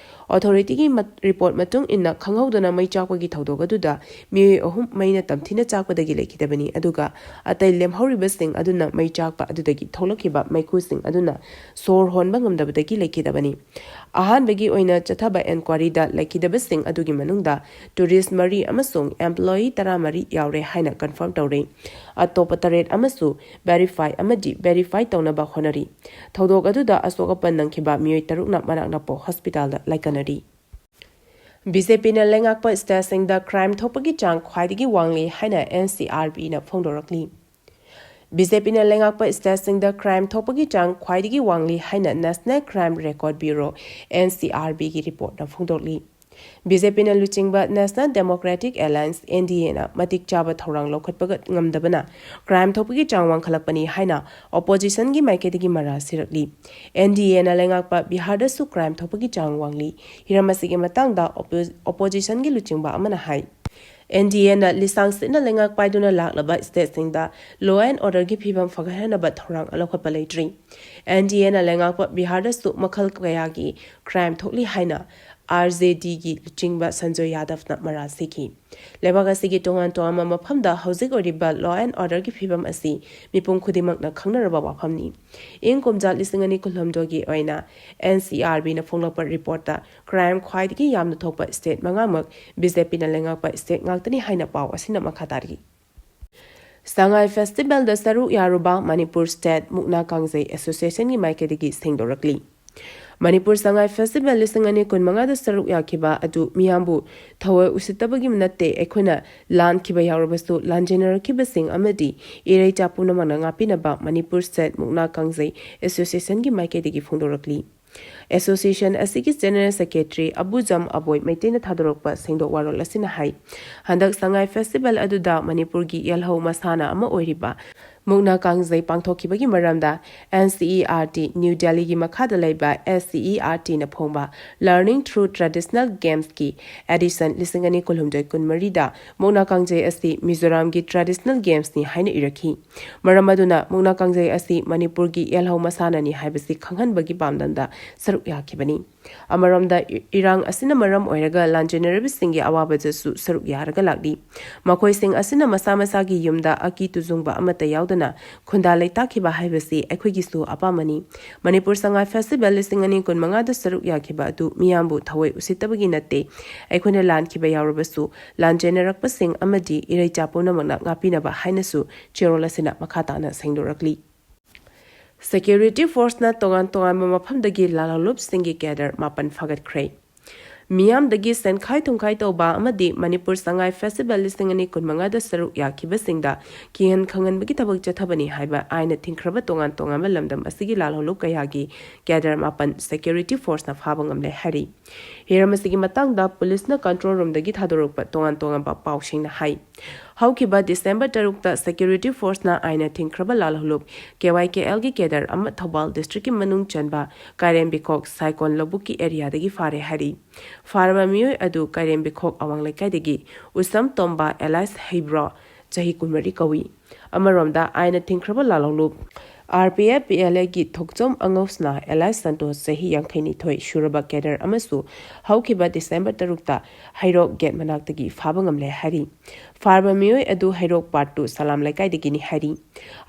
Authority ꯒꯤ ꯃꯠ-, report ꯃꯇꯨꯡ ꯏꯟꯅ, ꯈꯪꯍꯧꯗꯅ ꯃꯩ ꯆꯥꯛꯄꯒꯤ ꯊꯧꯗꯣꯛ ꯑꯗꯨꯗ ꯃꯤꯑꯣꯏ ꯑꯍꯨꯝ ꯃꯩꯅ ꯇꯝꯊꯤꯅ ꯆꯥꯛꯄꯗꯒꯤ ꯂꯩꯈꯤꯗꯕꯅꯤ, ꯑꯗꯨꯒ ꯑꯇꯩ ꯂꯦꯝꯍꯧꯔꯤꯕꯁꯤꯡ ꯑꯗꯨꯅ ꯃꯩ ꯆꯥꯛꯄ ꯑꯗꯨꯗꯒꯤ ꯊꯣꯛꯂꯛꯈꯤꯕ ꯃꯩꯈꯨꯁꯤꯡ ꯑꯗꯨꯅ ꯁꯣꯔ ꯍꯣꯟꯕ ꯉꯝꯗꯕꯗꯒꯤ ꯂꯩꯈꯤꯗꯕꯅꯤ꯫ ꯑꯍꯥꯟꯕꯒꯤ ꯑꯣꯏꯅ ꯆꯠꯊꯕ enquiry ꯗ ꯂꯩꯈꯤꯗꯕꯁꯤꯡ ꯑꯗꯨꯒꯤ ꯃꯅꯨꯡꯗ tourist ꯃꯔꯤ ꯑꯃꯁꯨꯡ employee ꯇꯔꯥꯃꯔꯤ ꯌꯥꯎꯔꯦ ꯍꯥꯏꯅ confirm ꯇꯧꯔꯦ꯫ ꯑꯇꯣꯞꯄ ꯇꯔꯦꯠ ꯑꯃꯁꯨ verify ꯑꯃꯗꯤ verify ꯇꯧꯅꯕ ꯍꯣꯠꯅꯔꯤ꯫ ꯊꯧꯗꯣꯛ ꯑꯗꯨꯗ ꯑꯁꯣꯛ ꯑꯄꯟ ꯅꯪꯈꯤꯕ ꯃꯤꯑꯣꯏ ꯇꯔꯨꯛꯅ ꯃꯅꯥꯛ ꯅꯛꯄ hospital ꯗ ꯂꯥꯏꯀꯠꯅꯔꯤ꯫ B J P ꯅ ꯂꯩꯉꯥꯛꯄ state ꯁꯤꯡꯗ crime ꯊꯣꯛꯄꯒꯤ ꯆꯥꯡ ꯈ꯭ꯋꯥꯏꯗꯒꯤ ꯋꯥꯡꯂꯤ ꯍꯥꯏꯅ N C R B ꯅ ꯐꯣꯡꯗꯣꯔꯛꯂꯤ꯫ B J P ꯅ ꯂꯩꯉꯥꯛꯄ state ꯁꯤꯡꯗ crime ꯊꯣꯛꯄꯒꯤ ꯆꯥꯡ ꯈ꯭ꯋꯥꯏꯗꯒꯤ ꯋꯥꯡꯂꯤ ꯍꯥꯏꯅ National Crime Record Bureau, N C R B ꯒꯤ report ꯅ ꯐꯣꯡꯗꯣꯛꯂꯤ꯫ B J P ꯅ ꯂꯨꯆꯤꯡꯕ National Democratic Alliance, N D A ꯅ ꯃꯇꯤꯛ ꯆꯥꯕ ꯊꯧꯔꯥꯡ ꯂꯧꯈꯠꯄꯒ ꯉꯝꯗꯕꯅ crime ꯊꯣꯛꯄꯒꯤ ꯆꯥꯡ ꯋꯥꯡꯈꯠꯂꯛꯄꯅꯤ ꯍꯥꯏꯅ opposition ꯒꯤ ꯃꯥꯏꯀꯩꯗꯒꯤ ꯃꯔꯥꯜ ꯁꯤꯔꯛꯂꯤ꯫ N D A ꯅ ꯂꯩꯉꯥꯛꯄ ꯕꯤꯍꯥꯔꯗꯁꯨ crime ꯊꯣꯛꯄꯒꯤ ꯆꯥꯡ ꯋꯥꯡꯂꯤ꯫ ꯍꯤꯔꯝ ꯑꯁꯤꯒꯤ ꯃꯇꯥꯡꯗ oppo-, opposition ꯒꯤ ꯂꯨꯆꯤꯡꯕ ꯑꯃꯅ ꯍꯥꯏ, ꯑꯦꯟ ꯗꯤ ꯑꯦꯅ ꯂꯤꯁꯥꯡ ꯁꯤꯠꯅ ꯂꯩꯉꯥꯛ ꯄꯥꯏꯗꯨꯅ ꯂꯥꯛꯂꯕ ꯁ꯭ꯇꯦꯠꯁꯤꯡꯗ law and orderꯒꯤ ꯐꯤꯕꯝ ꯐꯒꯠꯍꯟꯅꯕ ꯊꯧꯔꯥꯡ ꯂꯧꯈꯠꯄ ꯂꯩꯇ꯭ꯔꯤ꯫ ꯑꯦꯟ ꯗꯤ ꯑꯦꯅ ꯂꯩꯉꯥꯛꯄ ꯕꯤꯍꯥꯔꯗꯁꯨ ꯃꯈꯜ ꯀꯌꯥꯒꯤ ꯀ꯭ꯔꯥꯏꯝ ꯊꯣꯛꯂꯤ ꯍꯥꯏꯅ ꯑꯥꯔ ꯖꯦ ꯗꯤꯒꯤ ꯂꯨꯆꯤꯡꯕ ꯁꯟꯖꯣꯏ ꯌꯥꯗꯕꯅ ꯃꯔꯥꯜ ꯁꯤꯈꯤ꯫ ꯂꯩꯕꯥꯛ ꯑꯁꯤꯒꯤ ꯇꯣꯉꯥꯟ ꯇꯣꯉꯥꯟꯕ ꯃꯐꯝꯗ ꯍꯧꯖꯤꯛ ꯑꯣꯏꯔꯤꯕ law and orderꯒꯤ ꯐꯤꯕꯝ ꯑꯁꯤ ꯃꯤꯄꯨꯝ ꯈꯨꯗꯤꯡꯃꯛꯅ ꯈꯪꯅꯔꯕ ꯋꯥꯐꯝꯅꯤ꯫ ꯏꯪ ꯀꯨꯝꯖꯥ ꯂꯤꯁꯤꯡ ꯑꯅꯤ ꯀꯨꯟꯍꯨꯝꯗꯣꯏꯒꯤ ꯑꯣꯏꯅ ꯑꯦꯟ ꯁꯤ ꯑꯥꯔ ꯕꯤꯅ ꯐꯣꯡꯂꯛꯄ ꯔꯤꯄꯣꯔꯠꯇ ꯀ꯭ꯔꯥꯏꯝ ꯈ꯭ꯋꯥꯏꯗꯒꯤ ꯌꯥꯝꯅ ꯊꯣꯛꯄ ꯁ꯭ꯇꯦꯠ ꯃꯉꯥꯃꯛ ꯕꯤ ꯖꯦ ꯄꯤꯅ ꯂꯩꯉꯥꯛꯄ ꯁ꯭ꯇꯦꯠ ꯉꯥꯛꯇꯅꯤ ꯍꯥꯏꯅ ꯄꯥꯎ ꯑꯁꯤꯅ ꯃꯈꯥ ꯇꯥꯔꯤ꯫ ꯁꯉꯥꯏ ꯐꯦꯁꯇꯤꯚꯦꯜꯗ ꯁꯔꯨꯛ ꯌꯥꯔꯨꯕ ꯃꯅꯤꯄꯨꯔ ꯁ꯭ꯇꯦꯠ ꯃꯨꯛꯅꯥ ꯀꯥꯡꯖꯩ ꯑꯦꯁꯣꯁꯤꯌꯦꯁꯟꯒꯤ ꯃꯥꯏꯀꯩꯗꯒꯤ ꯁꯦꯡꯗꯣꯔꯛꯂꯤ꯫ ꯃꯅꯤꯄꯨꯔ ꯁꯉꯥꯏ ꯐꯦꯁꯇꯤꯚꯦꯜ ꯂꯤꯁꯤꯡ ꯑꯅꯤ ꯀꯨꯟꯃꯉꯥꯗ ꯁꯔꯨꯛ ꯌꯥꯈꯤꯕ ꯑꯗꯨ ꯃꯤꯌꯥꯝꯕꯨ ꯊꯑꯣꯏ ꯎꯁꯤꯠꯇꯕꯒꯤ ꯅꯠꯇꯦ, ꯑꯩꯈꯣꯏꯅ ꯂꯥꯟꯈꯤꯕ ꯌꯥꯎꯔꯕꯁꯨ ꯂꯥꯟꯖꯦꯟꯅꯔꯛꯈꯤꯕꯁꯤꯡ ꯑꯃꯗꯤ ꯏꯔꯩꯆꯥ ꯄꯨꯝꯅꯃꯛꯅ ꯉꯥꯛꯄꯤꯅꯕ ꯃꯅꯤꯄꯨꯔ ꯁ꯭ꯇꯦꯠ ꯃꯨꯛꯅꯥ ꯀꯥꯡꯖꯩ ꯑꯦꯁꯣꯁꯤꯌꯦꯁꯟꯒꯤ ꯃꯥꯏꯀꯩꯗꯒꯤ ꯐꯣꯡꯗꯣꯔꯛꯂꯤ꯫ ꯑꯦꯁꯣꯁꯤꯌꯦꯁꯟ ꯑꯁꯤꯒꯤ ꯖꯦꯅꯔꯦꯜ ꯁꯦꯀ꯭ꯔꯦꯇꯔꯤ ꯑꯕꯨꯖꯝ ꯑꯕꯣꯏ ꯃꯩꯇꯩꯅ ꯊꯥꯗꯣꯔꯛꯄ ꯁꯦꯡꯗꯣꯛ ꯋꯥꯔꯣꯜ ꯑꯁꯤꯅ ꯍꯥꯏ, ꯍꯟꯗꯛ ꯁꯉꯥꯏ ꯐꯦꯁꯇꯤꯚꯦꯜ ꯑꯗꯨꯗ ꯃꯅꯤꯄꯨꯔꯒꯤ ꯌꯦꯜꯍꯧ ꯃꯁꯥꯟꯅ ꯑꯃ ꯑꯣꯏꯔꯤꯕ ꯃꯨꯛꯅꯥ ꯀꯥꯡꯖꯩ ꯄꯥꯡꯊꯣꯛꯈꯤꯕꯒꯤ ꯃꯔꯝꯗ N C E R T, new ꯗꯦꯜꯂꯤꯒꯤ ꯃꯈꯥꯗ ꯂꯩꯕ ꯑꯦꯁ ꯁꯤ ꯏ ꯑꯥꯔ ꯇꯤꯅ ꯐꯣꯡꯕ Learning Through Traditional Gamesꯀꯤ ꯑꯦꯗꯤꯁꯟ ꯂꯤꯁꯤꯡ ꯑꯅꯤ ꯀꯨꯟꯍꯨꯝꯗꯣꯏ ꯀꯨꯟꯃꯔꯤꯗ ꯃꯨꯛꯅꯥ ꯀꯥꯡꯖꯩ ꯑꯁꯤ ꯃꯤꯖꯣꯔꯥꯝꯒꯤ traditional gamesꯅꯤ ꯍꯥꯏꯅ ꯏꯔꯛꯈꯤ꯫ ꯃꯔꯝ ꯑꯗꯨꯅ ꯃꯨꯛꯅꯥ ꯀꯥꯡꯖꯩ ꯑꯁꯤ ꯃꯅꯤꯄꯨꯔꯒꯤ ꯌꯦꯜꯍꯧ ꯃꯁꯥꯟꯅꯅꯤ ꯍꯥꯏꯕꯁꯤ ꯈꯪꯍꯟꯕꯒꯤ ꯄꯥꯝꯗꯝꯗ ꯁꯔꯨꯛ ꯌꯥꯈꯤꯕꯅꯤ꯫ ꯑꯃꯔꯣꯝꯗ ꯏ-, ꯏꯔꯥꯡ ꯑꯁꯤꯅ ꯃꯔꯝ ꯑꯣꯏꯔꯒ ꯂꯥꯟꯖꯦꯟꯅꯔꯤꯕꯁꯤꯡꯒꯤ ꯑꯋꯥꯕꯗꯁꯨ ꯁꯔꯨꯛ ꯌꯥꯔꯒ ꯂꯥꯛꯂꯤ꯫ ꯃꯈꯣꯏꯁꯤꯡ ꯑꯁꯤꯅ ꯃꯁꯥ ꯃꯁꯥꯒꯤ ꯌꯨꯝꯗ ꯑꯀꯤ ꯇꯨꯖꯨꯡꯕ ꯑꯃꯠꯇ ꯌꯥꯎꯗꯅ ꯈꯨꯟꯗꯥ ꯂꯩꯇꯥꯈꯤꯕ ꯍꯥꯏꯕꯁꯤ ꯑꯩꯈꯣꯏꯒꯤꯁꯨ ꯑꯄꯥꯝꯕꯅꯤ꯫ ꯃꯅꯤꯄꯨꯔ ꯁꯉꯥꯏ ꯐꯦꯁꯇꯤꯚꯦꯜ ꯂꯤꯁꯤꯡ ꯑꯅꯤ ꯀꯨꯟꯃꯉꯥꯗ ꯁꯔꯨꯛ ꯌꯥꯈꯤꯕ ꯑꯗꯨ ꯃꯤꯌꯥꯝꯕꯨ ꯊꯑꯣꯏ ꯎꯁꯤꯠꯇꯕꯒꯤ ꯅꯠꯇꯦ꯫ ꯑꯩꯈꯣꯏꯅ ꯂꯥꯟꯈꯤꯕ ꯌꯥꯎꯔꯕꯁꯨ ꯂꯥꯟꯖꯦꯟꯅꯔꯛꯄꯁꯤꯡ ꯑꯃꯗꯤ ꯏꯔꯩꯆꯥ ꯄꯨꯝꯅꯃꯛꯅ ꯉꯥꯛꯄꯤꯅꯕ ꯍꯥꯏꯅꯁꯨ ꯆꯦꯔꯣꯜ ꯑꯁꯤꯅ ꯃꯈꯥ ꯇꯥꯅ ꯁꯦꯡꯗꯣꯔꯛꯂꯤ꯫ ꯁꯦꯀ꯭ꯌꯨꯔꯤꯇꯤ ꯐꯣꯔꯁꯅ ꯇꯣꯉꯥꯟ ꯇꯣꯉꯥꯟꯕ ꯃꯐꯝꯗꯒꯤ ꯂꯥꯜꯍꯧꯂꯨꯞꯁꯤꯡꯒꯤ ꯀꯦꯗꯔ ꯃꯥꯄꯟ ꯐꯥꯒꯠꯈ꯭ꯔꯦ꯫ ꯃꯤꯌꯥꯝꯗꯒꯤ ꯁꯦꯟꯈꯥꯏ ꯊꯨꯝꯈꯥꯏ ꯇꯧꯕ ꯑꯃꯗꯤ ꯃꯅꯤꯄꯨꯔ ꯁꯉꯥꯏ ꯐꯦꯁꯇꯤꯚꯦꯜ ꯂꯤꯁꯤꯡ ꯑꯅꯤ ꯀꯨꯟꯃꯉꯥꯗ ꯁꯔꯨꯛ ꯌꯥꯈꯤꯕꯁꯤꯡꯗ ꯀꯤꯍꯟ ꯈꯪꯍꯟꯕꯒꯤ ꯊꯕꯛ ꯆꯠꯊꯕꯅꯤ ꯍꯥꯏꯕ ꯑꯥꯏꯟꯅ ꯊꯤꯡꯈ꯭ꯔꯕ ꯇꯣꯉꯥꯟ ꯇꯣꯉꯥꯟꯕ ꯂꯝꯗꯝ ꯑꯁꯤꯒꯤ ꯂꯥꯜꯍꯧꯂꯨꯞ ꯀꯌꯥꯒꯤ ꯀꯦꯗꯔ ꯃꯥꯄꯟ ꯁꯦꯀ꯭ꯌꯨꯔꯤꯇꯤ ꯐꯣꯔꯁꯅ ꯐꯥꯕ ꯉꯝꯂꯦ ꯍꯥꯏꯔꯤ꯫ ꯍꯤꯔꯝ ꯑꯁꯤꯒꯤ ꯃꯇꯥꯡꯗ ꯄꯨꯂꯤꯁꯅ ꯀꯟꯇ꯭ꯔꯣꯜ ꯔꯨꯝꯗꯒꯤ ꯊꯥꯗꯣꯔꯛꯄ ꯇꯣꯉꯥꯟ ꯇꯣꯉꯥꯟꯕ ꯄꯥꯎꯁꯤꯡꯅ ꯍꯥꯏ꯫ ꯍꯧꯈꯤꯕ ꯗꯤꯁꯦꯝꯕꯔ ꯇꯔꯨꯛꯇ ꯁꯦꯀ꯭ꯌꯨꯔꯤꯇꯤ ꯐꯣꯔꯁꯅ ꯑꯥꯏꯟꯅ ꯊꯤꯡꯈ꯭ꯔꯕ ꯂꯥꯜꯍꯧꯂꯨꯞ ꯀꯦ ꯋꯥꯏ ꯀꯦ ꯑꯦꯜꯒꯤ ꯀꯦꯗꯔ ꯑꯃ ꯊꯧꯕꯥꯜ ꯗꯤꯁꯇ꯭ꯔꯤꯛꯀꯤ ꯃꯅꯨꯡ ꯆꯟꯕ ꯀꯥꯏꯔꯦꯝꯕꯤꯈꯣꯛ ꯁꯥꯏꯀꯣꯟ ꯂꯧꯕꯨꯛꯀꯤ ꯑꯦꯔꯤꯌꯥꯗꯒꯤ ꯐꯥꯔꯦ ꯍꯥꯏꯔꯤ꯫ ꯐꯥꯔꯕ ꯃꯤꯑꯣꯏ ꯑꯗꯨ ꯀꯥꯏꯔꯦꯝꯕꯤꯈꯣꯛ ꯑꯋꯥꯡ ꯂꯩꯀꯥꯏꯗꯒꯤ ꯎꯁꯝ ꯇꯣꯝꯕ alias ꯍꯩꯕ꯭ꯔꯣ, ꯆꯍꯤ ꯀꯨꯟꯃꯔꯤ ꯀꯧꯏ꯫ ꯑꯃꯔꯣꯝꯗ, ꯑꯥꯏꯟꯅ ꯊꯤꯡꯈ꯭ꯔꯕ ꯂꯥꯜꯍꯧꯂꯨꯞ R P F P L ꯑꯦꯒꯤ ꯊꯣꯛꯆꯣꯝ ꯑꯉꯧꯁꯅꯥ alias ꯁꯟꯇꯣꯁ, ꯆꯍꯤ ꯌꯥꯡꯈꯩꯅꯤꯊꯣꯏ ꯁꯨꯔꯕ ꯀꯦꯗꯔ ꯑꯃꯁꯨ ꯍꯧꯈꯤꯕ ꯗꯤꯁꯦꯝꯕꯔ ꯇꯔꯨꯛꯇ ꯍꯩꯔꯣꯛ ꯒꯦꯠ ꯃꯅꯥꯛꯇꯒꯤ ꯐꯥꯕ ꯉꯝꯂꯦ ꯍꯥꯏꯔꯤ꯫ ꯐꯥꯔꯕ ꯃꯤꯑꯣꯏ ꯑꯗꯨ ꯍꯩꯔꯣꯛ ꯄꯥꯔꯠ ꯇꯨ ꯁꯂꯥꯝ ꯂꯩꯀꯥꯏꯗꯒꯤꯅꯤ ꯍꯥꯏꯔꯤ꯫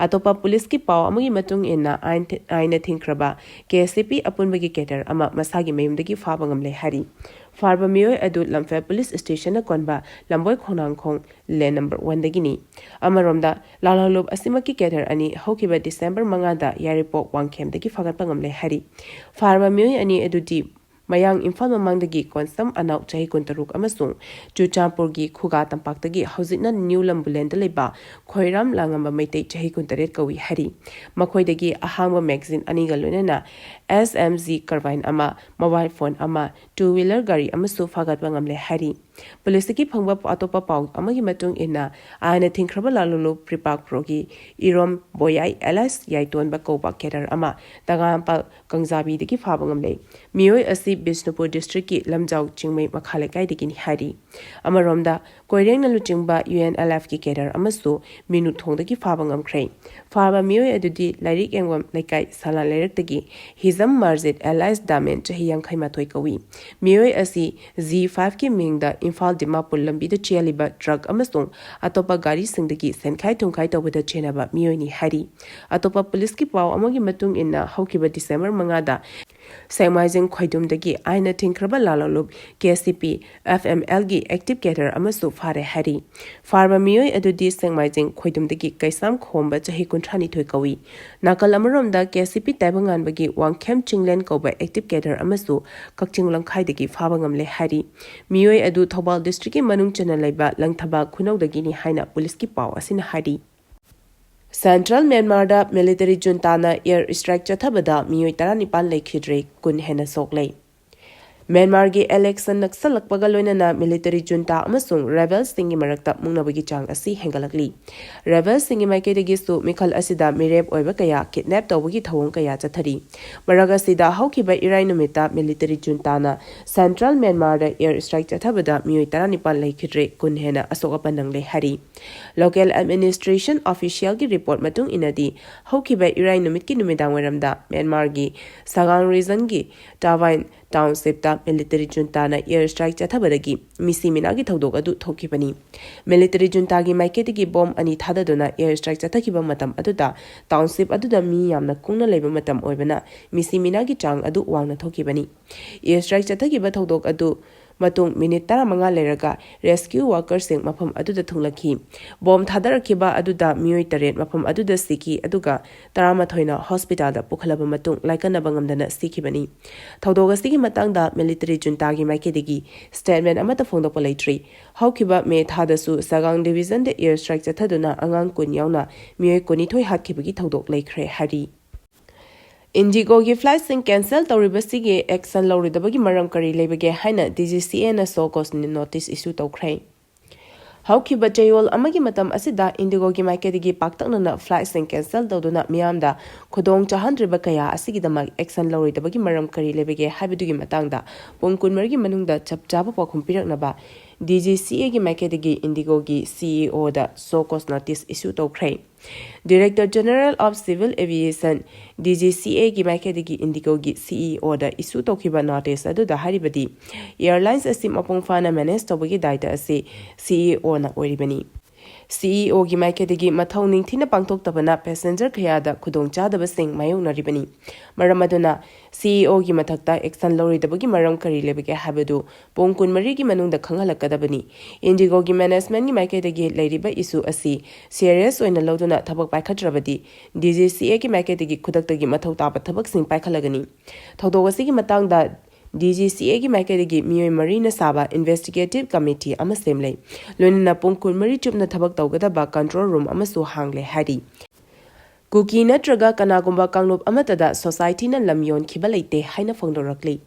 ꯑꯇꯣꯞꯄ ꯄꯨꯂꯤꯁꯀꯤ ꯄꯥꯎ ꯑꯃꯒꯤ ꯃꯇꯨꯡ ꯏꯟꯅ, ꯑꯥꯏꯟ ꯊꯤ-, ꯑꯥꯏꯟꯅ ꯊꯤꯡꯈ꯭ꯔꯕ ꯀꯦ ꯑꯦꯁ ꯁꯤ ꯄꯤ ꯑꯄꯨꯟꯕꯒꯤ ꯀꯦꯗꯔ ꯑꯃ ꯃꯁꯥꯒꯤ ꯃꯌꯨꯝꯗꯒꯤ ꯐꯥꯕ ꯉꯝꯂꯦ ꯍꯥꯏꯔꯤ꯫ ꯐꯥꯔꯕ ꯃꯤꯑꯣꯏ ꯑꯗꯨ ꯂꯝꯐꯦꯜ ꯄꯨꯂꯤꯁ ꯁ꯭ꯇꯦꯁꯟꯅ ꯀꯣꯟꯕ ꯂꯝꯕꯣꯏ ꯈꯣꯡꯅꯥꯡꯈꯣꯡ ꯂꯦꯟ ꯅꯝꯕꯔ ꯋꯥꯟꯗꯒꯤꯅꯤ꯫ ꯑꯃꯔꯣꯝꯗ, ꯂꯥꯜꯍꯧꯂꯨꯞ ꯑꯁꯤꯃꯛꯀꯤ ꯀꯦꯗꯔ ꯑꯅꯤ ꯍꯧꯈꯤꯕ ꯗꯤꯁꯦꯝꯕꯔ ꯃꯉꯥꯗ ꯌꯥꯏꯔꯤꯄꯣꯛ ꯋꯥꯡꯈꯦꯝꯗꯒꯤ ꯐꯥꯒꯠꯄ ꯉꯝꯂꯦ ꯍꯥꯏꯔꯤ꯫ ꯐꯥꯔꯕ ꯃꯤꯑꯣꯏ ꯑꯅꯤ ꯑꯗꯨꯗꯤ ꯃꯌꯥꯡ ꯏꯝꯐꯥꯜ ꯃꯃꯥꯡꯗꯒꯤ ꯀꯣꯟꯁꯝ ꯑꯅꯥꯎ, ꯆꯍꯤ ꯀꯨꯟꯇꯔꯨꯛ, ꯑꯃꯁꯨꯡ ꯆꯨꯔꯆꯥꯟꯄꯨꯔꯒꯤ ꯈꯨꯒꯥ ꯇꯝꯄꯥꯛꯇꯒꯤ ꯍꯧꯖꯤꯛꯅ ꯅ꯭ꯌꯨ ꯂꯝꯕꯨꯂꯦꯟꯗ ꯂꯩꯕ ꯈꯣꯏꯔꯥꯝ ꯂꯥꯡꯉꯝꯕ ꯃꯩꯇꯩ, ꯆꯍꯤ ꯀꯨꯟꯇꯔꯦꯠ ꯀꯧꯏ ꯍꯥꯏꯔꯤ꯫ ꯃꯈꯣꯏꯗꯒꯤ ꯑꯍꯥꯡꯕ ꯃꯦꯒꯥꯖꯤꯟ ꯑꯅꯤꯒ ꯂꯣꯏꯅꯅ ꯑꯦꯁ ꯑꯦꯝ ꯖꯤ ꯀꯥꯔꯕꯥꯏꯟ ꯑꯃ, ꯃꯣꯕꯥꯏꯜ ꯐꯣꯟ ꯑꯃ, ꯇꯨ ꯋꯤꯂꯔ ꯒꯥꯔꯤ ꯑꯃꯁꯨ ꯐꯥꯒꯠꯄ ꯉꯝꯂꯦ ꯍꯥꯏꯔꯤ꯫ ꯄꯨꯂꯤꯁꯇꯒꯤ ꯐꯪꯕ ꯑꯇꯣꯞꯄ ꯄꯥꯎ ꯑꯃꯒꯤ ꯃꯇꯨꯡ ꯏꯟꯅ, ꯑꯥꯏꯟꯅ ꯊꯤꯡꯈ꯭ꯔꯕ ꯂꯥꯜꯍꯧꯂꯨꯞ ꯄ꯭ꯔꯤꯄꯥꯛ ꯄ꯭ꯔꯣꯒꯤ ꯏꯔꯣꯝ ꯕꯣꯌꯥꯏ alias ꯌꯥꯏꯇꯣꯟꯕ ꯀꯧꯕ ꯀꯦꯗꯔ ꯑꯃ ꯇꯒꯥꯝꯄꯥꯜ ꯀꯪꯖꯥꯕꯤꯗꯒꯤ ꯐꯥꯕ ꯉꯝꯂꯦ꯫ ꯃꯤꯑꯣꯏ ꯑꯁꯤ ꯕꯤꯁꯅꯨꯄꯨꯔ ꯗꯤꯁꯇ꯭ꯔꯤꯛꯀꯤ ꯂꯝꯖꯥꯎ ꯆꯤꯡꯃꯩ ꯃꯈꯥ ꯂꯩꯀꯥꯏꯗꯒꯤꯅꯤ ꯍꯥꯏꯔꯤ꯫ ꯑꯃꯔꯣꯝꯗ, ꯀꯣꯏꯔꯦꯡꯅ ꯂꯨꯆꯤꯡꯕ ꯌꯨ ꯑꯦꯟ ꯑꯦꯜ ꯑꯦꯐꯀꯤ ꯀꯦꯗꯔ ꯑꯃꯁꯨ ꯃꯤꯅꯨꯊꯣꯡꯗꯒꯤ ꯐꯥꯕ ꯉꯝꯈ꯭ꯔꯦ꯫ ꯐꯥꯕ ꯃꯤꯑꯣꯏ ꯑꯗꯨꯗꯤ ꯂꯥꯏꯔꯤꯛ ꯌꯦꯡꯐꯝ ꯂꯩꯀꯥꯏ ꯁꯂꯥ ꯂꯩꯔꯛꯇꯒꯤ ꯍꯤꯖꯝ ꯃꯥꯔꯖꯤꯠ alias ꯗꯥꯃꯦꯟ, ꯆꯍꯤ ꯌꯥꯡꯈꯩ ꯃꯥꯊꯣꯏ ꯀꯧꯏ꯫ ꯃꯤꯑꯣꯏ ꯑꯁꯤ ꯖꯤ ꯐꯥꯏꯚꯀꯤ ꯃꯤꯡꯗ ꯏꯝꯐꯥꯜ ꯗꯤꯃꯥꯄꯨꯔ ꯂꯝꯕꯤꯗ ꯆꯦꯜꯂꯤꯕ ꯇ꯭ꯔꯛ ꯑꯃꯁꯨꯡ ꯑꯇꯣꯞꯄ ꯒꯥꯔꯤꯁꯤꯡꯗꯒꯤ ꯁꯦꯟꯈꯥꯏ ꯊꯨꯝꯈꯥꯏ ꯇꯧꯕꯗ ꯆꯦꯟꯅꯕ ꯃꯤꯑꯣꯏꯅꯤ ꯍꯥꯏꯔꯤ꯫ ꯑꯇꯣꯞꯄ ꯄꯨꯂꯤꯁꯀꯤ ꯄꯥꯎ ꯑꯃꯒꯤ ꯃꯇꯨꯡ ꯏꯟꯅ, ꯍꯧꯈꯤꯕ ꯗꯤꯁꯦꯝꯕꯔ ꯃꯉꯥꯗ ꯁꯦꯛꯃꯥꯏꯖꯤꯡ ꯈꯣꯏꯗꯨꯝꯗꯒꯤ ꯑꯥꯏꯟꯅ ꯊꯤꯡꯈ꯭ꯔꯕ ꯂꯥꯜꯍꯧꯂꯨꯞ K C P F M ꯑꯦꯜꯒꯤ ꯑꯦꯛꯇꯤꯚ ꯀꯦꯗꯔ ꯑꯃꯁꯨ ꯐꯥꯔꯦ ꯍꯥꯏꯔꯤ꯫ ꯐꯥꯔꯕ ꯃꯤꯑꯣꯏ ꯑꯗꯨꯗꯤ ꯁꯦꯛꯃꯥꯏꯖꯤꯡ ꯈꯣꯏꯗꯨꯝꯗꯒꯤ ꯀꯩꯁꯥꯝ ꯈꯣꯝꯕ, ꯆꯍꯤ ꯀꯨꯟꯊ꯭ꯔꯥ ꯅꯤꯊꯣꯏ ꯀꯧꯏ꯫ ꯅꯥꯀꯜ ꯑꯃꯔꯣꯝꯗ, ꯀꯦ ꯁꯤ ꯄꯤ ꯇꯥꯏꯕꯪꯉꯥꯟꯕꯒꯤ ꯋꯥꯡꯈꯦꯝ ꯆꯤꯡꯂꯦꯟ ꯀꯧꯕ ꯑꯦꯛꯇꯤꯚ ꯀꯦꯗꯔ ꯑꯃꯁꯨ ꯀꯛꯆꯤꯡ ꯂꯝꯈꯥꯏꯗꯒꯤ ꯐꯥꯕ ꯉꯝꯂꯦ ꯍꯥꯏꯔꯤ꯫ ꯃꯤꯑꯣꯏ ꯑꯗꯨ ꯊꯧꯕꯥꯜ ꯗꯤꯁꯇ꯭ꯔꯤꯛꯀꯤ ꯃꯅꯨꯡ ꯆꯟꯅ ꯂꯩꯕ ꯂꯪꯊꯕꯥꯜ ꯈꯨꯅꯧꯗꯒꯤꯅꯤ ꯍꯥꯏꯅ ꯄꯨꯂꯤꯁꯀꯤ ꯄꯥꯎ ꯑꯁꯤꯅ ꯍꯥꯏꯔꯤ꯫ ꯁꯦꯟꯇ꯭ꯔꯦꯜ ꯃ꯭ꯌꯥꯟꯃꯥꯔꯗ ꯃꯤꯂꯤꯇꯔꯤ ꯖꯨꯟꯇꯥꯅ ꯑꯦꯌꯔ ꯁ꯭ꯇ꯭ꯔꯥꯏꯛ ꯆꯠꯊꯕꯗ ꯃꯤꯑꯣꯏ ꯇꯔꯥꯅꯤꯄꯥꯟ ꯂꯩꯈꯤꯗ꯭ꯔꯦ, ꯀꯨꯟ ꯍꯦꯟꯅ ꯁꯣꯛꯂꯦ꯫ ꯃ꯭ꯌꯥꯟꯃꯥꯔꯒꯤ election ꯅꯛꯁꯜꯂꯛꯄꯒ ꯂꯣꯏꯅꯅ military junta ꯑꯃꯁꯨꯡ rebelꯁꯤꯡꯒꯤ ꯃꯔꯛꯇ ꯃꯨꯛꯅꯕꯒꯤ ꯆꯥꯡ ꯑꯁꯤ ꯍꯦꯟꯒꯠꯂꯛꯂꯤ꯫ Rebelꯁꯤꯡꯒꯤ ꯃꯥꯏꯀꯩꯗꯒꯤꯁꯨ ꯃꯤꯈꯜ ꯑꯁꯤꯗ ꯃꯤꯔꯦꯞ ꯑꯣꯏꯕ ꯀꯌꯥ kidnap ꯇꯧꯕꯒꯤ ꯊꯧꯑꯣꯡ ꯀꯌꯥ ꯆꯠꯊꯔꯤ꯫ ꯃꯔꯛ ꯑꯁꯤꯗ ꯍꯧꯈꯤꯕ ꯏꯔꯥꯏ ꯅꯨꯃꯤꯠꯇ military juntaꯅ central ꯃ꯭ꯌꯥꯟꯃꯥꯔꯗ air strike ꯆꯠꯊꯕꯗ ꯃꯤꯑꯣꯏ ꯇꯔꯥꯅꯤꯄꯥꯟ ꯂꯩꯈꯤꯗ꯭ꯔꯦ, ꯀꯨꯟ ꯍꯦꯟꯅ ꯑꯁꯣꯛ ꯑꯄꯟ ꯅꯪꯂꯦ ꯍꯥꯏꯔꯤ꯫ Local administration officialꯒꯤ report ꯃꯇꯨꯡ ꯏꯟꯅꯗꯤ, ꯍꯧꯈꯤꯕ ꯏꯔꯥꯏ ꯅꯨꯃꯤꯠꯀꯤ ꯅꯨꯃꯤꯗꯥꯡ ꯋꯥꯏꯔꯝꯗ ꯃ꯭ꯌꯥꯟꯃꯥꯔꯒꯤ ꯁꯒꯥꯡ regionꯒꯤ ꯇꯥꯕꯥꯏꯟ townshipꯇ military juntaꯅ air strike ꯆꯠꯊꯕꯗꯒꯤ ꯃꯤꯁꯤ ꯃꯤꯅꯥꯒꯤ ꯊꯧꯗꯣꯛ ꯑꯗꯨ ꯊꯣꯛꯈꯤꯕꯅꯤ꯫ Military juntaꯒꯤ ꯃꯥꯏꯀꯩꯗꯒꯤ bomb ꯑꯅꯤ ꯊꯥꯗꯗꯨꯅ air strike ꯆꯠꯊꯈꯤꯕ ꯃꯇꯝ ꯑꯗꯨꯗ township ꯑꯗꯨꯗ ꯃꯤ ꯌꯥꯝꯅ ꯀꯨꯡꯅ ꯂꯩꯕ ꯃꯇꯝ ꯑꯣꯏꯕꯅ ꯃꯤꯁꯤ ꯃꯤꯅꯥꯒꯤ ꯆꯥꯡ ꯑꯗꯨ ꯋꯥꯡꯅ ꯊꯣꯛꯈꯤꯕꯅꯤ꯫ Air strike ꯆꯠꯊꯈꯤꯕ ꯊꯧꯗꯣꯛ ꯑꯗꯨ ꯃꯇꯨꯡ minute ꯇꯔꯥꯃꯉꯥ ꯂꯩꯔꯒ rescue workerꯁꯤꯡ ꯃꯐꯝ ꯑꯗꯨꯗ ꯊꯨꯡꯂꯈꯤ꯫ Bomb ꯊꯥꯗꯔꯛꯈꯤꯕ ꯑꯗꯨꯗ ꯃꯤꯑꯣꯏ ꯇꯔꯦꯠ ꯃꯐꯝ ꯑꯗꯨꯗ ꯁꯤꯈꯤ, ꯑꯗꯨꯒ ꯇꯔꯥꯃꯥꯊꯣꯏꯅ hospitalꯗ ꯄꯨꯈꯠꯂꯕ ꯃꯇꯨꯡ ꯂꯥꯏꯀꯠꯅꯕ ꯉꯝꯗꯅ ꯁꯤꯈꯤꯕꯅꯤ꯫ ꯊꯧꯗꯣꯛ ꯑꯁꯤꯒꯤ ꯃꯇꯥꯡꯗ military juntaꯒꯤ ꯃꯥꯏꯀꯩꯗꯒꯤ statement ꯑꯃꯠꯇ ꯐꯣꯡꯗꯣꯛꯄ ꯂꯩꯇ꯭ꯔꯤ꯫ ꯍꯧꯈꯤꯕ May ꯊꯥꯗꯁꯨ ꯁꯒꯥꯡ divisionꯗ air strike ꯆꯠꯊꯗꯨꯅ ꯑꯉꯥꯡ ꯀꯨꯟ ꯌꯥꯎꯅ ꯃꯤꯑꯣꯏ ꯀꯨꯟꯅꯤꯊꯣꯏ ꯍꯥꯠꯈꯤꯕꯒꯤ ꯊꯧꯗꯣꯛ ꯂꯩꯈ꯭ꯔꯦ ꯍꯥꯏꯔꯤ꯫ IndiGoꯒꯤ flightꯁꯤꯡ cancel ꯇꯧꯔꯤꯕꯁꯤꯒꯤ action ꯂꯧꯔꯣꯏꯗꯕꯒꯤ ꯃꯔꯝ ꯀꯔꯤ ꯂꯩꯕꯒꯦ ꯍꯥꯏꯅ DGCAꯅ show cause notice issue ꯇꯧꯈ꯭ꯔꯦ꯫ ꯍꯧꯈꯤꯕ ꯆꯌꯣꯜ ꯑꯃꯒꯤ ꯃꯇꯝ ꯑꯁꯤꯗ IndiGoꯒꯤ ꯃꯥꯏꯀꯩꯗꯒꯤ ꯄꯥꯛꯇꯛꯅꯅ flightꯁꯤꯡ cancel ꯇꯧꯗꯨꯅ ꯃꯤꯌꯥꯝꯗ ꯈꯨꯗꯣꯡ ꯆꯥꯍꯟꯗ꯭ꯔꯤꯕ ꯀꯌꯥ ꯑꯁꯤꯒꯤꯗꯃꯛ action ꯂꯧꯔꯣꯏꯗꯕꯒꯤ ꯃꯔꯝ ꯀꯔꯤ ꯂꯩꯕꯒꯦ ꯍꯥꯏꯕꯗꯨꯒꯤ ꯃꯇꯥꯡꯗ ꯄꯨꯡ ꯀꯨꯟꯃꯔꯤꯒꯤ ꯃꯅꯨꯡꯗ ꯆꯞ ꯆꯥꯕ ꯄꯥꯎꯈꯨꯝ ꯄꯤꯔꯛꯅꯕ DGCAꯒꯤ ꯃꯥꯏꯀꯩꯗꯒꯤ IndiGoꯒꯤ CEOꯗ show cause notice issue ꯇꯧꯈ꯭ꯔꯦ꯫ Director General of Civil Aviation, DGCAꯒꯤ ꯃꯥꯏꯀꯩꯗꯒꯤ IndiGoꯒꯤ CEOꯗ issue ꯇꯧꯈꯤꯕ notice ꯑꯗꯨꯗ ꯍꯥꯏꯔꯤꯕꯗꯤ, airlines ꯑꯁꯤ ꯃꯄꯨꯡ ꯐꯥꯅ manage ꯇꯧꯕꯒꯤ ꯗꯥꯏꯇ ꯑꯁꯤ CEOꯅ ꯑꯣꯏꯔꯤꯕꯅꯤ꯫ CEOꯒꯤ ꯃꯥꯏꯀꯩꯗꯒꯤ ꯃꯊꯧ ꯅꯤꯡꯊꯤꯅ ꯄꯥꯡꯊꯣꯛꯇꯕꯅ passenger ꯀꯌꯥꯗ ꯈꯨꯗꯣꯡꯆꯥꯗꯕꯁꯤꯡ ꯃꯥꯌꯣꯛꯅꯔꯤꯕꯅꯤ꯫ ꯃꯔꯝ ꯑꯗꯨꯅ CEOꯒꯤ ꯃꯊꯛꯇ action ꯂꯧꯔꯣꯏꯗꯕꯒꯤ ꯃꯔꯝ ꯀꯔꯤ ꯂꯩꯕꯒꯦ ꯍꯥꯏꯕꯗꯨ ꯄꯨꯡ ꯀꯨꯟꯃꯔꯤꯒꯤ ꯃꯅꯨꯡꯗ ꯈꯪꯍꯜꯂꯛꯀꯗꯕꯅꯤ꯫ IndiGoꯒꯤ managementꯒꯤ ꯃꯥꯏꯀꯩꯗꯒꯤ ꯂꯩꯔꯤꯕ issue ꯑꯁꯤ serious ꯑꯣꯏꯅ ꯂꯧꯗꯨꯅ ꯊꯕꯛ ꯄꯥꯏꯈꯠꯇ꯭ꯔꯕꯗꯤ DGCAꯒꯤ ꯃꯥꯏꯀꯩꯗꯒꯤ ꯈꯨꯗꯛꯇꯒꯤ ꯃꯊꯧ ꯇꯥꯕ ꯊꯕꯛꯁꯤꯡ ꯄꯥꯏꯈꯠꯂꯒꯅꯤ꯫ ꯊꯧꯗꯣꯛ ꯑꯁꯤꯒꯤ ꯃꯇꯥꯡꯗ DGCAꯒꯤ ꯃꯥꯏꯀꯩꯗꯒꯤ ꯃꯤꯑꯣꯏ ꯃꯔꯤꯅ ꯁꯥꯕ investigative committee ꯑꯃ ꯁꯦꯝꯂꯦ꯫ ꯂꯣꯏꯅꯅ ꯄꯨꯡ ꯀꯨꯟꯃꯔꯤ ꯆꯨꯞꯅ ꯊꯕꯛ ꯇꯧꯒꯗꯕ control room ꯑꯃꯁꯨ ꯍꯥꯡꯂꯦ ꯍꯥꯏꯔꯤ꯫ ꯀꯨꯀꯤ ꯅꯠꯇ꯭ꯔꯒ ꯀꯅꯥꯒꯨꯝꯕ ꯀꯥꯡꯂꯨꯞ ꯑꯃꯠꯇꯗ societyꯅ ꯂꯝ ꯌꯣꯟꯈꯤꯕ ꯂꯩꯇꯦ ꯍꯥꯏꯅ ꯐꯣꯡꯗꯣꯔꯛꯂꯤ꯫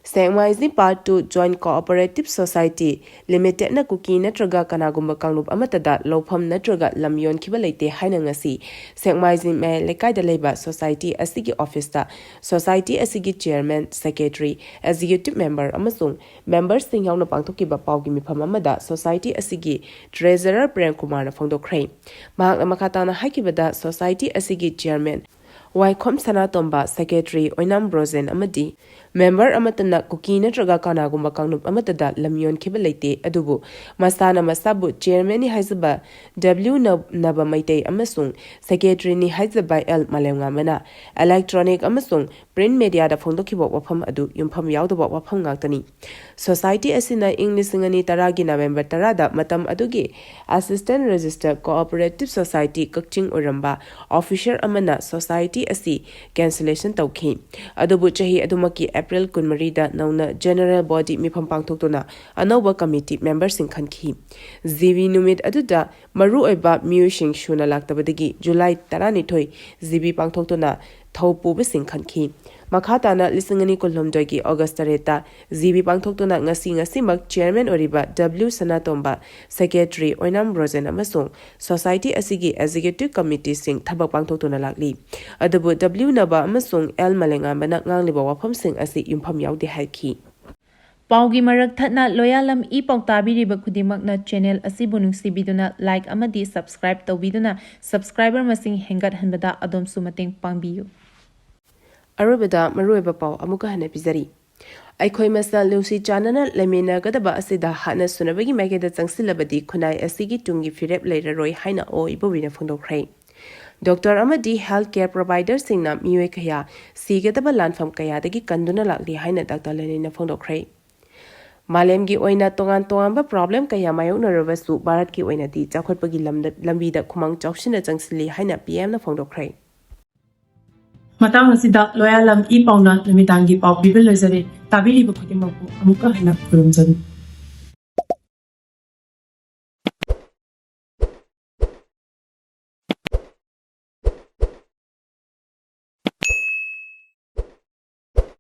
ꯁꯦꯛꯃꯥꯏꯖꯤꯡ Part two Joint Cooperative Society Limited ꯅ ꯀꯨꯀꯤ ꯅꯠꯇ꯭ꯔꯒ ꯀꯅꯥꯒꯨꯝꯕ ꯀꯥꯡꯂꯨꯞ ꯑꯃꯠꯇꯗ ꯂꯧꯐꯝ ꯅꯠꯇ꯭ꯔꯒ ꯂꯝ ꯌꯣꯟꯈꯤꯕ ꯂꯩꯇꯦ ꯍꯥꯏꯅ ꯉꯁꯤ ꯁꯦꯛꯃꯥꯏꯖꯤꯡ ꯃꯌꯥꯏ ꯂꯩꯀꯥꯏꯗ ꯂꯩꯕ society ꯑꯁꯤꯒꯤ office ꯇ society ꯑꯁꯤꯒꯤ chairman, secretary, executive member ꯑꯃꯁꯨꯡ member ꯁꯤꯡ ꯌꯥꯎꯅ ꯄꯥꯡꯊꯣꯛꯈꯤꯕ ꯄꯥꯎꯒꯤ ꯃꯤꯐꯝ ꯑꯃꯗ society ꯑꯁꯤꯒꯤ treasurer ꯄ꯭ꯔꯦꯝ ꯀꯨꯃꯥꯔꯅ ꯐꯣꯡꯗꯣꯛꯈ꯭ꯔꯦ꯫ ꯃꯍꯥꯛꯅ ꯃꯈꯥ ꯇꯥꯅ ꯍꯥꯏꯈꯤꯕꯗ, society ꯑꯁꯤꯒꯤ chairman ꯋꯥꯏꯈꯣꯝ ꯁꯅꯥꯇꯣꯝꯕ, secretary ꯑꯣꯏꯅꯥꯝ ꯕ꯭ꯔꯣꯖꯦꯟ ꯑꯃꯗꯤ member ꯑꯃꯠꯇꯅ ꯀꯨꯀꯤ ꯅꯠꯇ꯭ꯔꯒ ꯀꯅꯥꯒꯨꯝꯕ ꯀꯥꯡꯂꯨꯞ ꯑꯃꯠꯇꯗ ꯂꯝ ꯌꯣꯟꯈꯤꯕ ꯂꯩꯇꯦ, ꯑꯗꯨꯕꯨ ꯃꯁꯥꯅ ꯃꯁꯥꯕꯨ chairman ꯅꯤ ꯍꯥꯏꯖꯕ ꯗꯕ꯭ꯂꯤꯎ ꯅ-, ꯅꯕ ꯃꯩꯇꯩ ꯑꯃꯁꯨꯡ secretary ꯅꯤ ꯍꯥꯏꯖꯕ ꯑꯦꯜ ꯃꯥꯂꯦꯝꯉꯥꯟꯕꯅ electronic ꯑꯃꯁꯨꯡ print media ꯗ ꯐꯣꯡꯗꯣꯛꯈꯤꯕ ꯋꯥꯐꯝ ꯑꯗꯨ ꯌꯨꯝꯐꯝ ꯌꯥꯎꯗꯕ ꯋꯥꯐꯝ ꯉꯥꯛꯇꯅꯤ꯫ Society ꯑꯁꯤꯅ ꯏꯪ ꯂꯤꯁꯤꯡ ꯑꯅꯤ ꯇꯔꯥꯒꯤ November ꯇꯔꯥꯗ ꯃꯇꯝ ꯑꯗꯨꯒꯤ Assistant Registrar Cooperative Society ꯀꯛꯆꯤꯡ ꯑꯣꯏꯔꯝꯕ officer ꯑꯃꯅ society ꯑꯁꯤ cancellation ꯇꯧꯈꯤ꯫ ꯑꯗꯨꯕꯨ ꯆꯍꯤ ꯑꯗꯨꯃꯛꯀꯤ April ꯀꯨꯟꯃꯔꯤꯗ ꯅꯧꯅ general body ꯃꯤꯐꯝ ꯄꯥꯡꯊꯣꯛꯇꯨꯅ ꯑꯅꯧꯕ committee member ꯁꯤꯡ ꯈꯟꯈꯤ꯫ ꯖꯤꯕꯤ ꯅꯨꯃꯤꯠ ꯑꯗꯨꯗ ꯃꯔꯨꯑꯣꯏꯕ ꯃꯤꯑꯣꯏꯁꯤꯡ ꯁꯨꯅ ꯂꯥꯛꯇꯕꯗꯒꯤ July ꯇꯔꯥꯅꯤꯊꯣꯏ ꯖꯤꯕꯤ ꯄꯥꯡꯊꯣꯛꯇꯨꯅ ꯊꯧ ꯄꯨꯕꯁꯤꯡ ꯈꯟꯈꯤ꯫ ꯃꯈꯥ ꯇꯥꯅ ꯂꯤꯁꯤꯡ ꯑꯅꯤ ꯀꯨꯟꯍꯨꯝꯗꯣꯏꯒꯤ August ꯇꯔꯦꯠꯇ ꯖꯤꯕꯤ ꯄꯥꯡꯊꯣꯛꯇꯨꯅ ꯉꯁꯤ ꯉꯁꯤꯃꯛ chairman ꯑꯣꯏꯔꯤꯕ ꯗꯕ꯭ꯂꯤꯎ ꯁꯅꯥꯇꯣꯝꯕ, secretary ꯑꯣꯏꯅꯥꯝ ꯕ꯭ꯔꯣꯖꯦꯟ ꯑꯃꯁꯨꯡ society ꯑꯁꯤꯒꯤ executive committee ꯁꯤꯡ ꯊꯕꯛ ꯄꯥꯡꯊꯣꯛꯇꯨꯅ ꯂꯥꯛꯂꯤ꯫ ꯑꯗꯨꯕꯨ ꯗꯕ꯭ꯂꯤꯎ ꯅꯕ ꯑꯃꯁꯨꯡ ꯑꯦꯜ ꯃꯥꯂꯦꯝꯉꯥꯟꯕꯅ ꯉꯥꯡꯂꯤꯕ ꯋꯥꯐꯝꯁꯤꯡ ꯑꯁꯤ ꯌꯨꯝꯐꯝ ꯌꯥꯎꯗꯦ ꯍꯥꯏꯈꯤ꯫ ꯄꯥꯎꯒꯤ ꯃꯔꯛ ꯊꯠꯅ ꯂꯣꯌꯥꯂꯝ ꯏ ꯄꯥꯎ ꯇꯥꯕꯤꯔꯤꯕ ꯈꯨꯗꯤꯡꯃꯛꯅ channel ꯑꯁꯤꯕꯨ ꯅꯨꯡꯁꯤꯕꯤꯗꯨꯅ like ꯑꯃꯗꯤ subscribe ꯇꯧꯕꯤꯗꯨꯅ subscriber ꯃꯁꯤꯡ ꯍꯦꯟꯒꯠꯍꯟꯕꯗ ꯑꯗꯣꯝꯁꯨ ꯃꯇꯦꯡ ꯄꯥꯡꯕꯤꯌꯨ꯫ ꯑꯔꯣꯏꯕꯗ ꯃꯔꯨꯑꯣꯏꯕ ꯄꯥꯎ ꯑꯃꯨꯛꯀ ꯍꯟꯅ ꯄꯤꯖꯔꯤ꯫ ꯑꯩꯈꯣꯏ ꯃꯁꯦꯜ ꯅꯨꯡꯁꯤ ꯆꯥꯟꯅꯅ ꯂꯩꯃꯤꯟꯅꯒꯗꯕ ꯑꯁꯤꯗ ꯍꯥꯠꯅ ꯁꯨꯅꯕꯒꯤ ꯃꯥꯏꯀꯩꯗ ꯆꯪꯁꯤꯜꯂꯕꯗꯤ ꯈꯨꯟꯅꯥꯏ ꯑꯁꯤꯒꯤ ꯇꯨꯡꯒꯤ ꯐꯤꯔꯦꯞ ꯂꯩꯔꯔꯣꯏ ꯍꯥꯏꯅ ꯑꯣ ꯏꯕꯣꯕꯤꯅ ꯐꯣꯡꯗꯣꯛꯈ꯭ꯔꯦ꯫ Doctor ꯑꯃꯗꯤ health care provider ꯁꯤꯡꯅ ꯃꯤꯑꯣꯏ ꯀꯌꯥ ꯁꯤꯒꯗꯕ ꯂꯥꯟꯐꯝ ꯀꯌꯥꯗꯒꯤ ꯀꯟꯗꯨꯅ ꯂꯥꯛꯂꯤ ꯍꯥꯏꯅ Doctor ꯂꯦꯅꯤꯟꯅ ꯐꯣꯡꯗꯣꯛꯈ꯭ꯔꯦ꯫ ꯃꯥꯂꯦꯝꯒꯤ ꯑꯣꯏꯅ ꯇꯣꯉꯥꯟ ꯇꯣꯉꯥꯟꯕ problem ꯀꯌꯥ ꯃꯥꯌꯣꯛꯅꯔꯕꯁꯨ ꯚꯥꯔꯠꯀꯤ ꯑꯣꯏꯅꯗꯤ ꯆꯥꯎꯈꯠꯄꯒꯤ ꯂꯝꯗ-, ꯂꯝꯕꯤꯗ ꯈꯨꯃꯥꯡ ꯆꯥꯎꯁꯤꯟꯅ ꯆꯪꯁꯤꯜꯂꯤ ꯍꯥꯏꯅ ꯄꯤ ꯑꯦꯝꯅ ꯐꯣꯡꯗꯣꯛꯈ꯭ꯔꯦ꯫ ꯃꯇꯥꯡ ꯑꯁꯤꯗ ꯂꯣꯌꯥꯂꯝ ꯏ ꯄꯥꯎꯅ ꯅꯨꯃꯤꯗꯥꯡꯒꯤ ꯄꯥꯎ ꯄꯤꯕ ꯂꯣꯏꯖꯔꯦ꯫ ꯇꯥꯕꯤꯔꯤꯕ ꯈꯨꯗꯤꯡꯃꯛꯄꯨ ꯑꯃꯨꯛꯀ ꯍꯟꯅ ꯈꯨꯔꯨꯝꯖꯔꯤ꯫